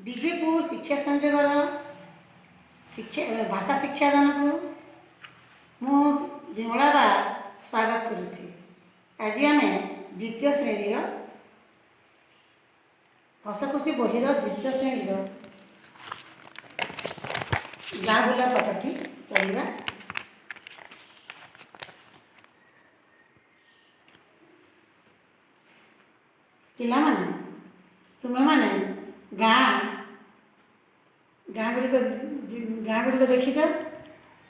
ବିଜେପୁର ଶିକ୍ଷା ସଂଯୋଗର ଶିକ୍ଷା ଭାଷା ଶିକ୍ଷାଦାନକୁ ମୁଁ ବିମଳା ବା ସ୍ୱାଗତ କରୁଛି। ଆଜି ଆମେ ଦ୍ୱିତୀୟ ଶ୍ରେଣୀର ହସଖୁସି ବହିର ଦ୍ୱିତୀୟ ଶ୍ରେଣୀର ଗାଁ ବୁଲା ପାଠଟି ପଢ଼ିବା। ପିଲାମାନେ, ତୁମେମାନେ ଗାଁ ଗାଁ ଗୁଡ଼ିକ ଗାଁ ଗୁଡ଼ିକ ଦେଖିଛ।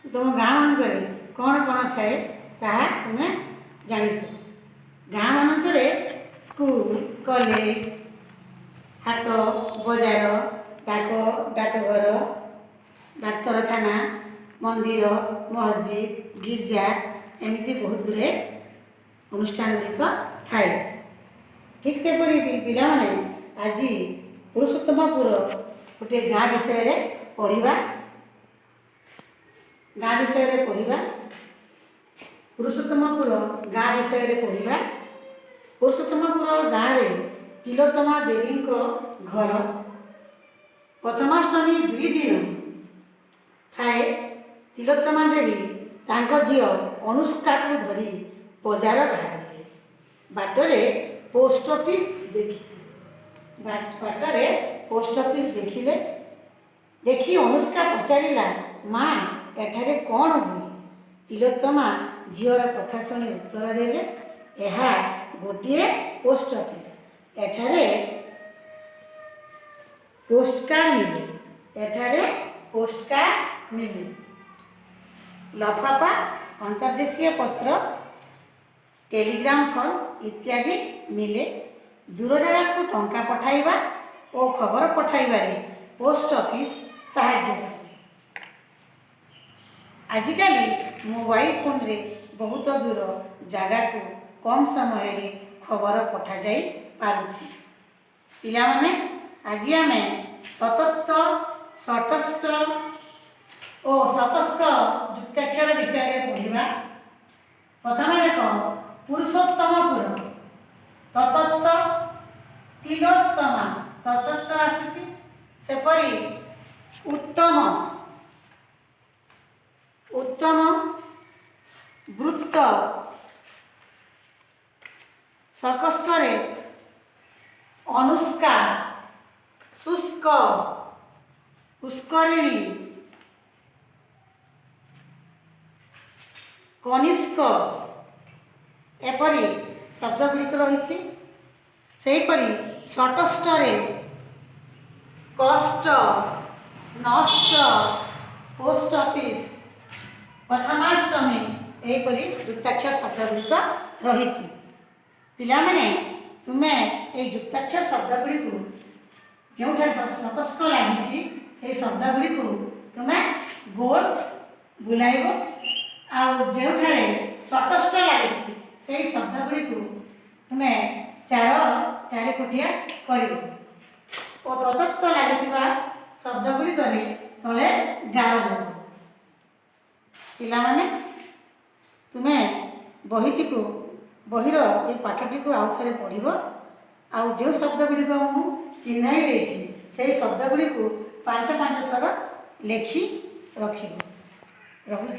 ତୁମ ଗାଁ ମାନଙ୍କରେ କ'ଣ କ'ଣ ଥାଏ ତାହା ତୁମେ ଜାଣିଥିବ। ଗାଁ ମାନଙ୍କରେ ସ୍କୁଲ, କଲେଜ, ହାଟ ବଜାର, ଡାକଘର, ଡାକ୍ତରଖାନା, ମନ୍ଦିର, ମସଜିଦ, ଗିର୍ଜା ଏମିତି ବହୁତ ଗୁଡ଼ିଏ ଅନୁଷ୍ଠାନ ଗୁଡ଼ିକ ଥାଏ। ଠିକ୍ ସେପରି ପିଲାମାନେ, ଆଜି ପୁରୁଷୋତ୍ତମପୁର ଗୋଟିଏ ଗାଁ ବିଷୟରେ ପଢ଼ିବା। ଗାଁ ବିଷୟରେ ପଢ଼ିବା। ପୁରୁଷୋତ୍ତମପୁର ଗାଁ ବିଷୟରେ ପଢ଼ିବା। ପୁରୁଷୋତ୍ତମପୁର ଗାଁରେ ତିଲୋତ୍ତମା ଦେବୀଙ୍କ ଘର। ପ୍ରଥମାଷ୍ଟମୀ 2 ଦିନ ଥାଏ। ତିଲୋତ୍ତମା ଦେବୀ ତାଙ୍କ ଝିଅ ଅନୁଷ୍କାକୁ ଧରି ବଜାର ବାହାରିଲେ। ବାଟରେ ପୋଷ୍ଟ ଅଫିସ୍ ଦେଖି ବାଟରେ ପୋଷ୍ଟ ଅଫିସ୍ ଦେଖିଲେ। ଦେଖି ଅନୁଷ୍କା ପଚାରିଲା, "ମା, ଏଠାରେ କ'ଣ ହୁଏ?" ତିଲୋତ୍ତମା ଝିଅର କଥା ଶୁଣି ଉତ୍ତର ଦେଲେ, "ଏହା ଗୋଟିଏ ପୋଷ୍ଟ ଅଫିସ୍। ଏଠାରେ ପୋଷ୍ଟକାର୍ଡ଼ ମିଳେ। ଏଠାରେ ପୋଷ୍ଟକାର୍ଡ଼ ମିଳେ, ଲଫାପା, ଅନ୍ତର୍ଦେଶୀୟ ପତ୍ର, ଟେଲିଗ୍ରାମ ଫର୍ମ ଇତ୍ୟାଦି ମିଳେ। ଦୂର ଜାଗାକୁ ଟଙ୍କା ପଠାଇବା ଓ ଖବର ପଠାଇବାରେ ପୋଷ୍ଟ ଅଫିସ୍ ସାହାଯ୍ୟ କରେ। ଆଜିକାଲି ମୋବାଇଲ ଫୋନରେ ବହୁତ ଦୂର ଜାଗାକୁ କମ୍ ସମୟରେ ଖବର ପଠାଯାଇ ପାରୁଛି।" ପିଲାମାନେ, ଆଜି ଆମେ ତତତ୍ତ, ଷଟସ୍ଥ ଓ ସକସ୍କ ଯୁକ୍ତାକ୍ଷର ବିଷୟରେ ପଢ଼ିବା। ପ୍ରଥମେ ଦେଖ, ପୁରୁଷୋତ୍ତମପୁର, ତତତ୍ତ, ତିଲୋତ୍ତମା, ତତତ୍ତ ଆସୁଛି। ସେପରି ଉତ୍ତମ, ଉତ୍ତମ, ବୃତ୍ତ, ସକସ୍କରେ ଅନୁଷ୍କା, ଶୁଷ୍କ, ପୁଷ୍କରିଣୀ, କନିଷ୍କ ଏପରି ଶବ୍ଦ ଗୁଡ଼ିକ ରହିଛି। ସେହିପରି ଷଟଷ୍ଟରେ କଷ୍ଟ, ନଷ୍ଟ, ପୋଷ୍ଟ ଅଫିସ୍, ପ୍ରଥମାଷ୍ଟମୀ ଏହିପରି ଯୁକ୍ତାକ୍ଷର ଶବ୍ଦ ଗୁଡ଼ିକ ରହିଛି। ପିଲାମାନେ, ତୁମେ ଏଇ ଯୁକ୍ତାକ୍ଷର ଶବ୍ଦ ଗୁଡ଼ିକୁ ଯେଉଁଠାରେ ସକସ୍କ ଲାଗିଛି, ସେହି ଶବ୍ଦ ଗୁଡ଼ିକୁ ତୁମେ ଗୋଲ ବୁଲାଇବ ଆଉ ଯେଉଁଠାରେ ଷଟଷ୍ଟ ଲାଗିଛି, ସେହି ଶବ୍ଦ ଗୁଡ଼ିକୁ ତୁମେ ଚାରିପଟିଆ କରିବ ଓ ତତତ୍ତ ଲାଗିଥିବା ଶବ୍ଦ ଗୁଡ଼ିକରେ ତଳେ ଗାର ଦେବ। ପିଲାମାନେ, ତୁମେ ବହିର ଏଇ ପାଠଟିକୁ ଆଉ ଥରେ ପଢ଼ିବ ଆଉ ଯେଉଁ ଶବ୍ଦ ଗୁଡ଼ିକ ମୁଁ ଚିହ୍ନାଇ ଦେଇଛି, ସେହି ଶବ୍ଦ ଗୁଡ଼ିକୁ ପାଞ୍ଚ ପାଞ୍ଚ ଥର ଲେଖି ରଖିବ। ରହୁଛି।